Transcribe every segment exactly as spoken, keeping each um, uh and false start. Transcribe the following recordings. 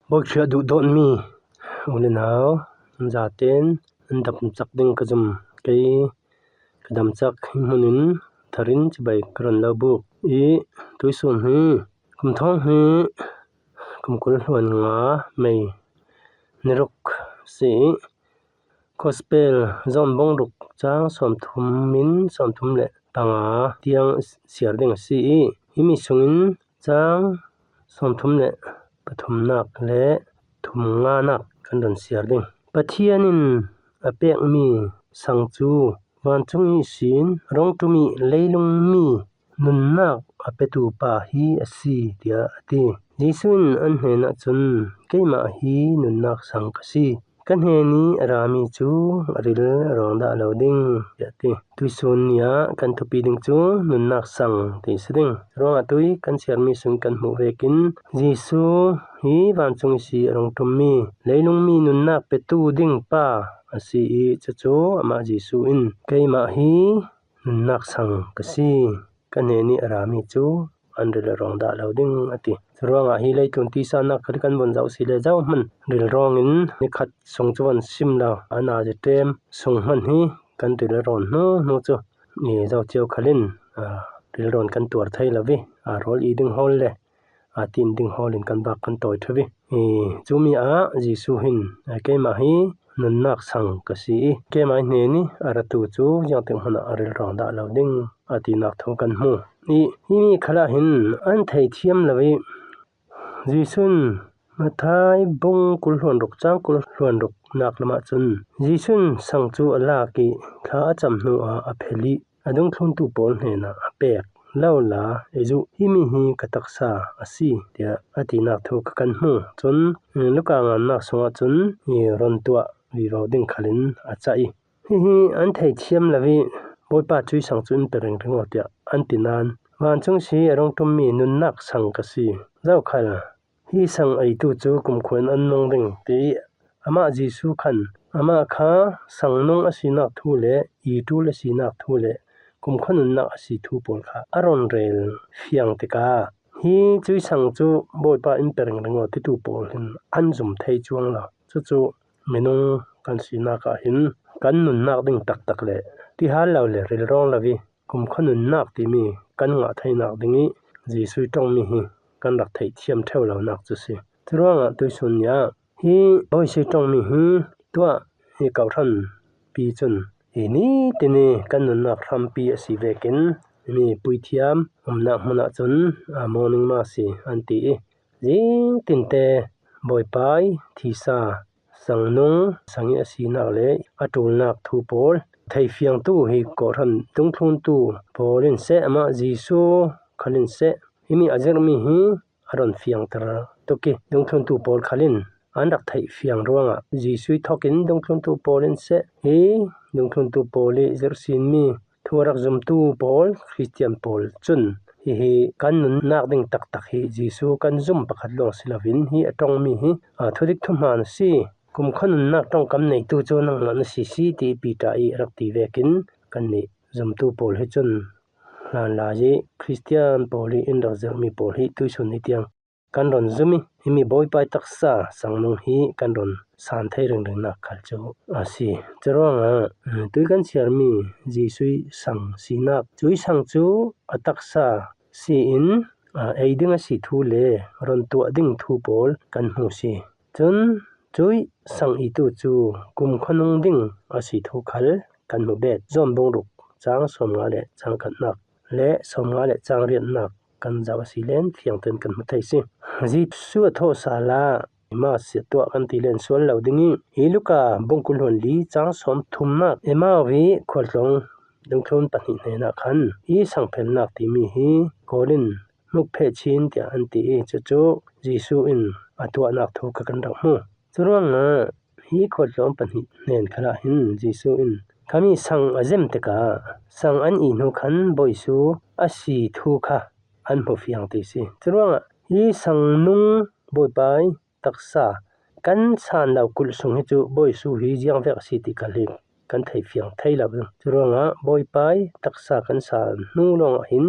Bawikhriah duhdawtmi u le nau, zaten an damchak ding ka zum. Kei ka damchak hi hmunin tharin chibai ka ron lo buk. I tuisun hi kum thawng hnih kum kul hluan nga May ni ruk si. Gospel John bung ruk chang sawmthum min sawmthum le panga tiang siar ding a si i, himi sungin chang sawmthum le pathumnak le thumnganak kan ron siar ding. Pathian in a pekmi sang cu vancung ihsin a rung ṭum i leilung mi nunnak a petu pa hi a si, tiah a ti. Jesuh in an hnenah cun, "Keimah hi nunnak sang ka si. Ka hnen i a rami cu a ril a rawng dah lo ding," tiah a ti. Tuisun ni ah kan thupi ding cu nunnak sang ti si ding. Ruangah tui kan siarmi sung kan hmuh vekin Jesuh hi vancung ihsi a rung ṭummi leilungmi nunnak petu ding pa a si i, cucu amah Jesuh in, "Keimah hi nunnak sang ka si. Ka hnen i a rami cu an ril a rawng dah lo ding," a ti. Curuangah hi leitlun tisa nak kha kan vun zoh si le zohman rilrawng in nikhat sung cu van sim lo, a nazi ṭem sung hman hi kan ril a rawn hnu hnu cu i zo cio khal in, aa, rilrawn kan tuar thei lo i, aa, rawl i ding hawl le aa tin ding hawl in kan vak kan tawi ṭheu i, i cumi ah Jesuh hin, "Keimah hi nunnak sang ka si i, keimah hnen i a ratu cu ziangtik hmanah a ril rawng dah lo ding," a tinak thu kan hmu. I himi khalah hin an thei thiam lo i, Jesuh in Matthai bung kul hluan ruk chang kul hluan ruk nak lamah cun Jesuh in sang cu a lak i thla a cam hnu ah a phel i a dungthluntu pawl hnenah a pek, "Lo la, ei zuh, himi hi ka taksa a si," tiah a tinak thu kha kan hmu. Cun Luka ngannak sungah cun i ron tuah vivo ding khal in a cah i, "Hihi an thei thiam lo i, Bawipa, cuih sang cu in pe ringring aw," tiah an ti nain, "Vancung ihsi a rung ṭummi nunnak sang ka si. Zokhal hi sang eitu cu kumkhua in an nung ding," ti i, amah Jesuh khan amah kha sangnung a sinak thu le i ṭul a sinak thu le kumkhua nunnak a si thu pawl kha a ron rel fiang tikah, "Hi cuih sang cu Bawipa in pe ringring aw," titu pawl hin an zum thei cuang lo. Cucu minung kan sinak ah hin kan nunnak ding taktak le tihal lo le rilrawng lo i kumkhua nunnak timi kan ngah theinak ding i Jesuh ih ṭongmi hi kan rak theih thiam ṭheu lonak cu si. Curuangah tuisun ni ah hi Bawi Jesuh ih ṭongmi hi tuah i kohhranpi cun i nitin i kan nunnak hrampi a si vekin mi puithiam umnak hmun ah cun, aa, morning mass an ti i, zing tinte Bawipa ih thisa, sangnung, sang ih a sinak le a ṭulnak thu pawl theifiangtu hi kohhran dungthluntu pawl in seh, amah Jesuh khal in seh, himi a zirhmi hi a ron fiangter tuk i, dungthluntu pawl khal in an rak theih fiang ruangah Jesuh ih thawk in dungthluntu pawl in seh, hi dungthluntu pawl ih zirh sinmi thu a rak zumtu pawl, Khristian pawl cun hihi kan nunnak ding taktak hi Jesuh kan zum pakhat lawng si loin hi a ṭongmi hi, aa, thudik thuhmaan a si. Kumkhua nunnak ṭongkam neitu cu nangmah na si si, ti Piter ih a rak ti vekin kannih zumtu pawl hi cun hlanlai ih Khristian pawl ih in rak zirhmi pawl hi tuisun ni tiang kan ron zum i, himi Bawipa ih taksa sangnung hi kan ron san thei ringringnak khal cu a si. Curuangah, aa, tui kan siarmi Jesuh ih sang sinak, cuih sang cu a taksa si in, aa, ei ding a si thu le ron tuah ding thu pawl kan hmu si. Cun cuih sang itu cu kumkhua nung ding a si thu khal kan hmu bet. John bung ruk cang sawmnga le cang khatnak le sawmnga le cang riatnak kan zoh a si len fiangten kan hmu thei si. Jesuh a thawh sal ah Emmaus a tuah kan ti len sual lo ding i, hi Luka bung kul hluan li cang sawmthumnak Emmaus ih khualtlawng dungthlun pahnih hnenah khan hi sangphelnak timi hi kawl in hmuk pheh chin tiah an ti i, cucu Jesuh in a tuahnak thu kha kan rak hmu. Curuangah hi khualtlawng pahnih hnen khalah hin Jesuh in khami sang a zem tikah sang an ih hnu khan Bawi Jesuh a si thu kha an hmu fiang ti si. Curuangah hi sangnung Bawipa ih taksa kan san lo kulh sung hi cu Bawi Jesuh hi ziangvek a si ti khal hi kan thei fiang thei lo. Curuangah Bawipa ih taksa kan san hnu lawngah hin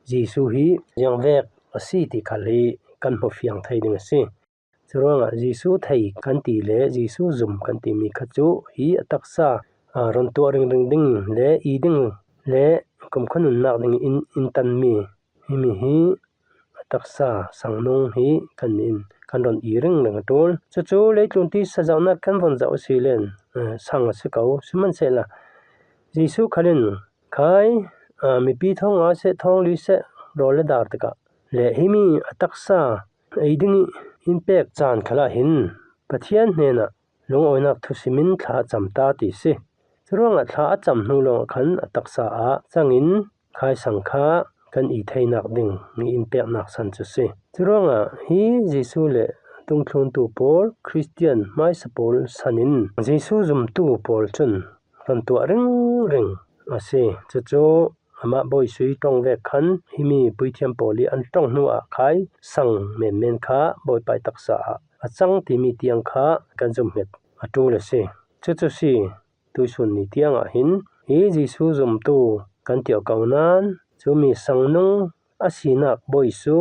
Jesuh hi ziangvek a si ti khal hi kan hmu fiang thei ding a si. Curuangah Jesu thei kan ti le Jesu zum kan timi kha cu hi a taksa, aa, ron tuah ringring ding le i ding le kumkhua nunnak ding in, in tanmi himi hi a taksa sangnung hi kan in kan ron i ringring a ṭul. Cucu leitlun tisa zohnak kan von zoh a si len, aa, sang a si ko. Sihmanhsehlaw Jesu khal in khai, aa, mipi thong nga seh, thong li seh, rawl le dar tikah le himi a taksa ei ding i in pek caan khalah hin Pathian hnenah lungawinak thusim in thla a cam ta ti si. Curuangah thla a cam hnu lawngah khan a taksa ah cangin khai sang kha kan i theinak ding i in peknak san cu si. Curuangah hi Jesu le dungthluntu pawl, Khristian hmaisa pawl san in Jesu zumtu pawl cun ron tuah ringring a si. Cucu amah bawisui ṭong vek khan himi puithiam pawl i an ṭong hnuah khai sang menmen kha Bawipa ih taksa ah a cang timi tiang kha kan zumhmet a ṭul a si. Cucu si, tuisun ni tiangah hin hi Jesu zumtu kan tiah ko nain cumi sangnung a sinak bawisu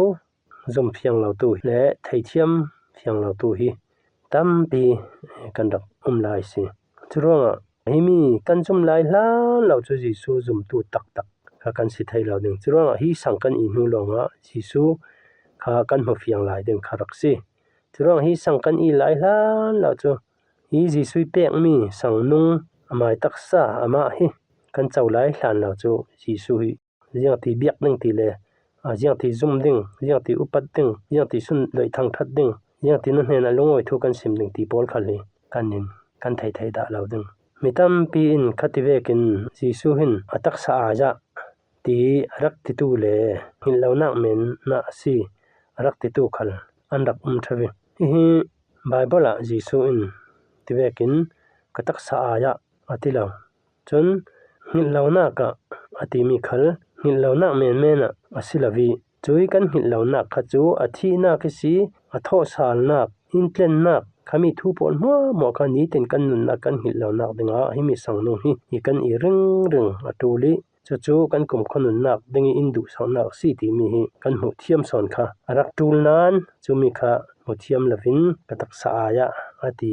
zum fiang lotu le theithiam fiang lotu hi tampi kan rak um lai si. Curuangah himi kan zum lai hlan lo cu Jesu zumtu taktak kha kan si thei lo ding. Curuangah hi sang kan i hnu lawngah Jesu kha kan hmu fiang lai ding kha rak si. Curuangah hi sang kan i lai hlan lo cu hi Jesu ih pekmi sangnung amai taksa amah hi kan co lai hlan lo cu Jesu hi ziangti biak ding ti le, aa, ziangti zum ding, ziangti upat ding, ziangti sunloih thangṭhat ding, ziangti na hnenah lungawi thu kan sim ding ti pawl khal hi kan in kan thei thei dah lo ding. Mi tampi in khati vekin Jesu hin a taksa ai-ah ti a rak titu le hngilh lonak mennak a si a rak titu khal an rak um ṭheu i. Hihi Baibal ah Jesu in ti vekin ka taksa ai-ah a ti lo. Cun hngilh lonak ah a timi khal hngilh lonak menmen ah a si lo i, cui kan hngilh lonak kha cu a thihnak i si, a thawhsalnak, intlennak, khami thu pawl hmuahhmuah kha nitin kan nunnak kan hngilh lonak dingah himi sangnung hi, hi kan i ringring a ṭul i, cucu kan kumkhua nunnak ding i in duhsaknak a si timi hi kan hmuh thiam sawn kha a rak ṭul nain cumi kha hmu thiam loin ka taksa ai-ah a ti.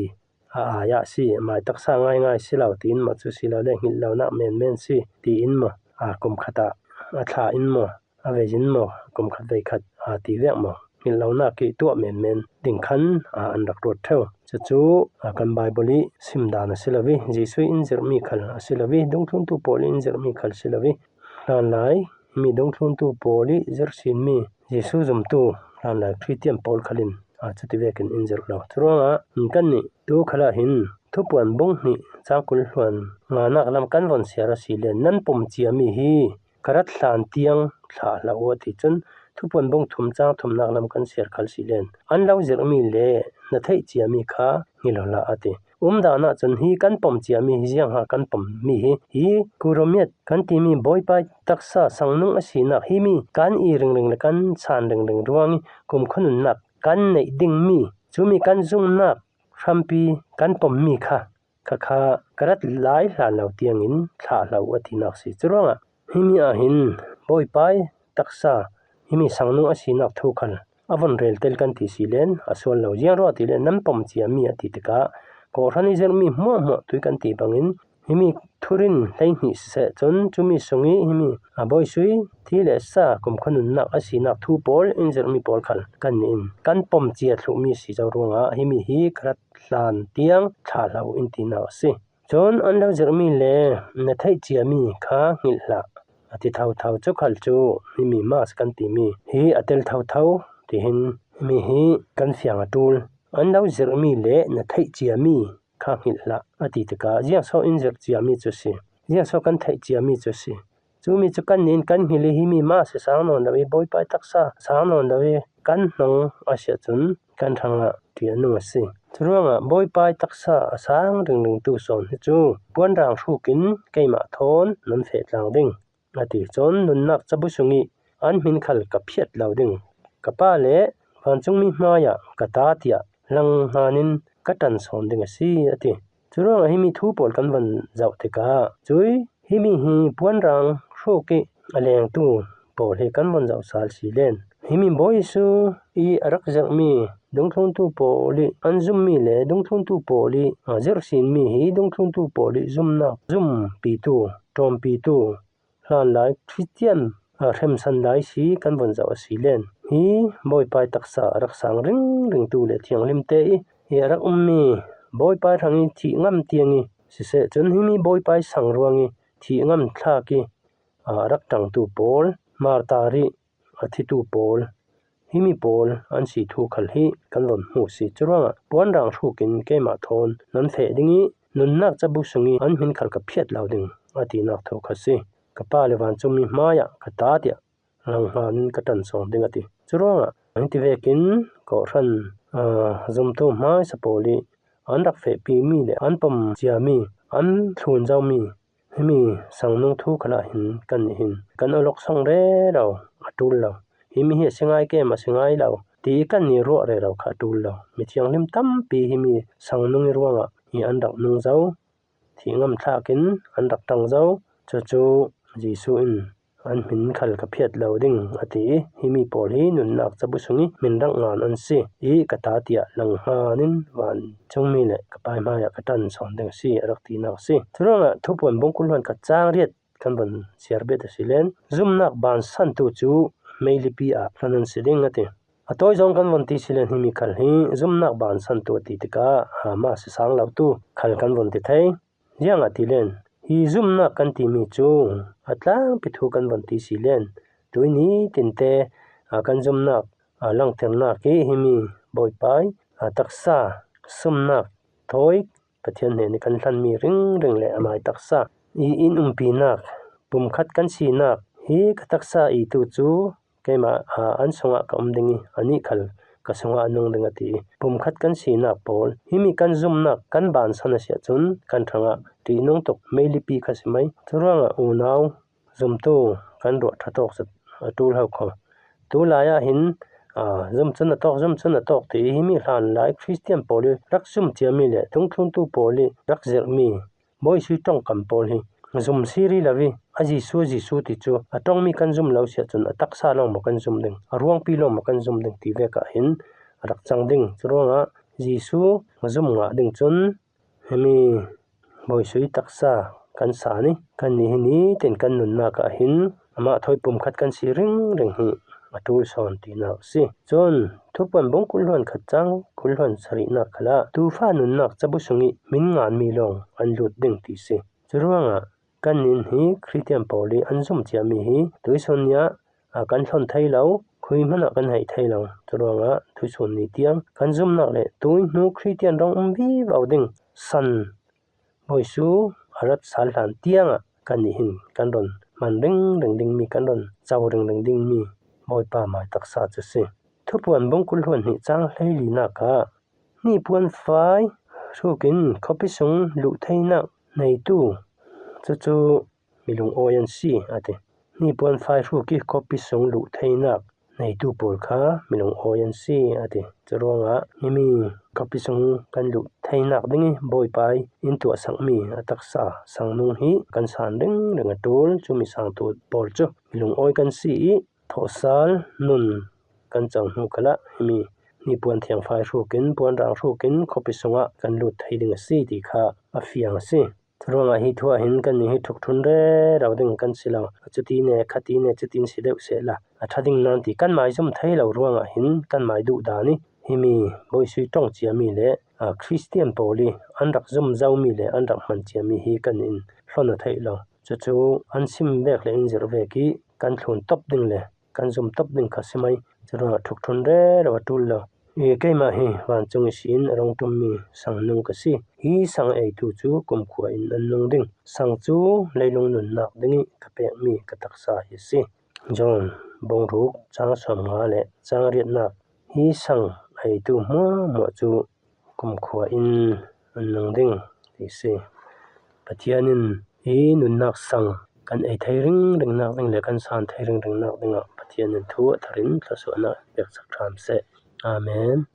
A ai-ah si, amai taksa ngaingai si lo tiin maw cu si lo le hngilh lonak menmen si tiin maw, aa, kum khat ah a thla in maw, a vei in maw, kum khat vei khat aa ti vek maw, hngilh lonak i tuah menmen ding khan, aa, an rak ruat ṭheu. Cucu, aa, kan Baibal i sim dan a si lo i, Jesuh in zirhmi khal a si lo i, dungthluntu pawl i in zirhmi khal si lo i, hlanlai mi dungthluntu pawl i zirh sinmi Jesuh zumtu hlanlai Khristian pawl khal in, aa, cuti vekin in zirh lo. Curuangah kannih tu khalah hin Thupuan bung hnih cang kul hluan nganak lam kan von siar a si le nan pom ciami hi ka rat hlan tiang thlah hlah uh a ti cun Thupuan bung thum cang thumnak lam kan siar khal si len an lo zirhmi le na theih ciami kha hngilh hlah a ti. Umdan ah cun hi kan pom ciami hi ziangha kan pommi hi, hi Kuromiat kan timi Bawipa taksa sangnung a sinak himi kan i ringring le kan san ringring ruang i kumkhua nunnak kan neih dingmi, cumi kan zumhnak hrampi kan pommi kha, kha kha ka rat lai hlan lo tiangin thlah hlah uh a tinak si. Curuangah himi ah hin Bawipa taksa himi sangnung a sinak thu khal a von rel tel kan ti si len a sual lo. Ziangruah ti le nan pom ciami a ti tikah kawhhran i zirhmi hmuahhmuah tui kan ti bangin himi thurin hleihnih siseh cun cumi sung i himi a bawisui thi le sa kumkhua nunnak a sinak thu pawl in zirhmi pawl khal kannih in kan pom cia thluhmi si zo ruangah himi hi ka rat hlan tiang thlah hlah uh in tinak a si. Cun an lo zirhmi le na theih ciami kha hngilh hlah a ti thotho cu khal cu himi mas kan timi hi a tel thotho tihin himi hi kan fiang a ṭul. An lo zirhmi le na theih ciami kha hngilh hlah a ti tikah ziangso in zirh ciami cu si, ziangso kan theih ciami cu si. Cumi cu kannih in kan hngilh i himi mas a sang nawn lo i Bawipa taksa a sang nawn lo i kan hnong a si ahcun kan hrangah ṭialnung a si. Curuangah Bawipa taksa a sang ringringtu sawn hi cu puanrang hruk in keimah thawn nan feh tlang ding a ti. Cun nunnak cabu sung i an hmin khal ka phiat lo ding. Ka Pa le vancungmi hmaiah ka Ta tiah langhman in ka ṭan sawn ding a si a ti. Curuangah himi thu pawl kan van zoh tikah cui himi hi puanrang hruk i a lengtu pawl hi kan von zoh sal si len Himi Bawi Jesu i a rak zirhmi dungthluntu pawl i an zummi le dungthluntu pawl i, a, zirh sinmi hi dungthluntu pawl i zumnak, zumpitu, ṭawmpitu, hlanlai Khristian, a, hremsan lai si kan vun zoh a si len hi Bawipa i taksa a rak sang ringringtu le thianghlimte i, i a rak ummi Bawipa i hrang i thih ngam tiang i siseh cun himi Bawipa i sang ruang i thih ngam thlak i, a, a rak ṭangtu pawl, martar i a thitu pawl, himi pawl an si thu khal hi kan vun hmu si. Curuangah puanrang hrukin keimah thawn nan feh ding i nunnak cabu sung i an hmin khal ka phiat lo ding a tinak thu kha si. Ka Pa le vancungmi hmaiah ka ta tiah langhnganin ka ṭan sawn ding a ti. Curuangah hiti vekin kawhhran, aa, zumtu hmaisa pawl i an rak fehpimi le an pom ciami, an thlun zomi himi sangnung thu khalah hin kannih hin kan awlok sawng rero a ṭul lo. Himi hi a si ngai kem, a si ngai lo ti i kannih ruah rero kha a ṭul lo. Mithianghlim tampi himi sangnung i ruangah hi an rak nung zo, thih ngam thlakin an rak ṭang zo. Cucu Jesuh in an hmin khal ka phiat lo ding a ti i, himi pawl hi nunnak cabu sung i hmin rak ngan an si i ka ta tiah langhnganin vancungmi le ka Pa i hmaiah ka ṭan sawn ding a si a rak tinak a si. Curuangah Thupuan bung kul hluan khat cang riat kan vun siar bet a si len, zumnak bansantu cu meilipi ah hlan an si ding a ti. A tawi zong kan vun ti si len himi khal hi zumnak bansantu a ti tikah, aa, mah si sang lotu khal kan vun ti thei. Ziangahtile hi zumnak kan timi cu a tlangpi thu kan vun ti si len, tuini tinte, aa, kan zumnak, aa, langternak hi himi Bawipa i, aa, taksa, sumnak, thawi Pathian hnen i kan hlanmi ringring le amai taksa i in umpinak, pumkhat kan sinak hi ka taksa i tu cu keimah, aa, an sungah ka um ding i, anih khal ka sungah a nung ding a ti i, pumkhat kan sinak pawl, himi kan zumnak kan bansan a si ahcun kan hrangah ṭihnung tuk meilipi kha si mai. Curuangah unau zumtu kan ruah ṭha tawk zet a ṭul ho kho. Tu lai ah hin, aa, zum cun a tawk, zum cun a tawk ti i, himi hlanlai Khristian pawl i rak zum ciami le dungthluntu pawl i rak zirhmi Bawi Jesuh ṭongkam pawl hi zum si rih lo i, a Jesuh, a Jesuh ti cu a ṭongmi kan zum lo si ahcun a taksa lawng maw kan zum ding, a ruangpi lawng maw kan zum ding ti vek ah hin a rak cang ding. Curuangah Jesuh zum ngah ding cun himi Bawi Jesuh i taksa kan san i, kannih hi nitin kan nunnak ah hin amah thawi pumkhat kan si ringring hi a ṭul sawn tinak a si. Cun Thupuan bung kul hluan khat cang kul hluan sarihnak khalah tuufa nunnak cabu sung i hmin nganmi lawng an lut ding ti si. Curuangah kannih hi Khristian pawl i an zum ciami hi tuisun ni ah, aa, kan hlon thei lo, khui hmanh ah kan hei thei lo. Curuangah tuisun ni tiang kan zumnak le tuihnu Khristian rawng um vivo ding san Bawi Jesuh a rat sal hlan tiangah kannih hin kan ron hman ringring dingmi, kan ron co ringring dingmi Bawipa mai taksa cu si. Thupuan bung kul hluan hnih cang hleilinak ah hnipuan fai hrukin khuapi sung luh theinak neitu cucu mi lungawi an si, a ti. Hnipuan fai hruk i khuapi sung luh theinak neitu pawl kha mi lungawi an si, a ti. Curuangah himi khuapi sung kan luh theinak ding i Bawipa i in tuahsakmi a taksa sangnung hi kan san ringring a ṭul. Cumi sangtu pawl cu mi lungawi kan si i thawhsal nun kan co hnu khalah himi hnipuan thiangfai hrukin, puanrang hrukin khuapi sungah kan lut thei ding a si ti kha a fiang a si. Curuangah hi thu ah hin kannih hi ṭhukṭhun rero ding kan si lo. Cuti ne, khati ne, cutin si deuh sehla a ṭha ding nain ti kan mai zum thei lo ruangah hin kan mai duh dan i himi Bawi Jesuh ṭong ciami le, aa, Khristian pawl i an rak zum zomi le an rak hman ciami hi kan in hlon a theih lo. Cucu an sim vek le in zirh vek i kan thlun top ding le kan zum top ding kha si mai. Curuangah ṭhukṭhun rero a ṭul lo. I keimah hi vancung ihsin a rung ṭummi sangnung ka si. Hi sang eitu cu kumkhua in an nung ding. Sang cu leilung nunnak ding i ka pekmi ka taksa hi a si. John bung ruk cang sawmnga le cang riatnak, hi sang eitu hmuahhmuah cu kumkhua in an nung ding ti si. Pathian in hi nunnak sang kan ei thei ringringnak ding le kan san thei ringringnak dingah Pathian in thu a thar in thluasuahnak in peksak ṭhan seh. Amen.